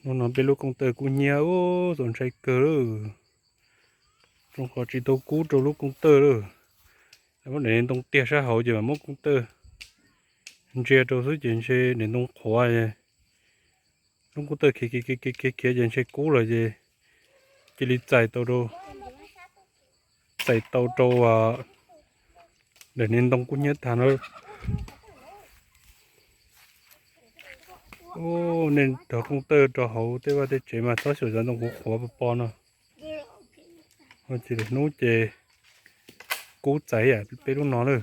Hnub no peb lub kooj tawj kub hnyiab ub, txaus ntshai kawg lawm. Zoo qhov tsis tau kub rau lub kooj tawj lawm. Muab daim niag ntoo tiag sab hauv ces mam muab kooj tawj ntsia rau xwb ces ntshe daim ntoo qhuav. Lub kooj tawj khiav khiav khiav khiav ces ntshe kub lawm ces cia li txais tau rau, txais tau rau daim niag ntoo kub hnyiab tag na. Nej rov kooj tawj rau hauv tej vaj tej tsev mas txhob xyuas cov ntoo qhuav qhuav pos pos no. Ces lwm hnub ces kub txais yam peb lub no lawm.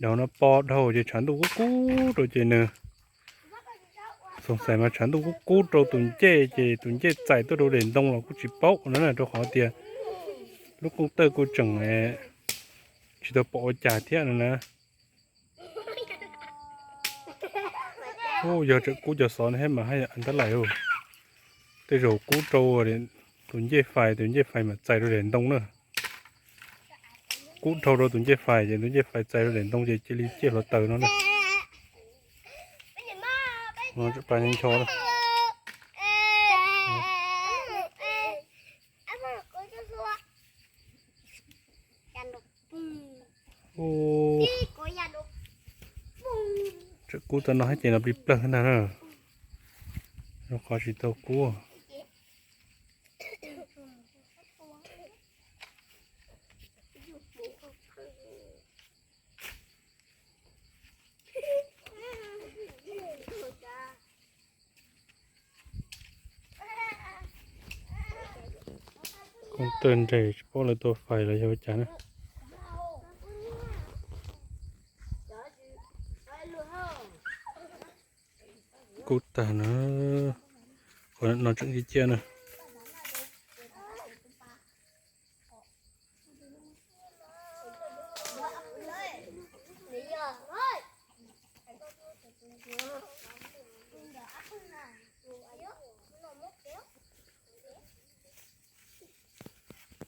Dhau no pos dhau ces tshav ntuj kub kub rau ces nws, xoom xais mas tshav ntuj kub kub rau tus ncej ces tus ncej txais tuaj rau daim ntoo los kuj tsis paub no na, rau qhov tias lub kooj tawj kuj tseem tsis tau pom ua cas thiab no na. Yog tseem kub cov xov no thiab mas haj yam ntab lais. Tej zaum kub rau tus ncej fais, tus ncej fais mam txais rau daim ntoo na. Kub dhau rau tus ncej fais ces tus ncej fais txais rau daim ntoo ces cia li ciaj hluav taws no na. Pab ncho Tseem kub tau no hab ces no plig plawg ntag na. Zoo qhov tsis tau kub. Kooj tawj nres tsis paub lawv tua fais los yog ua cas na. Kub tag na. Qhov no tseem ciaj ciaj na.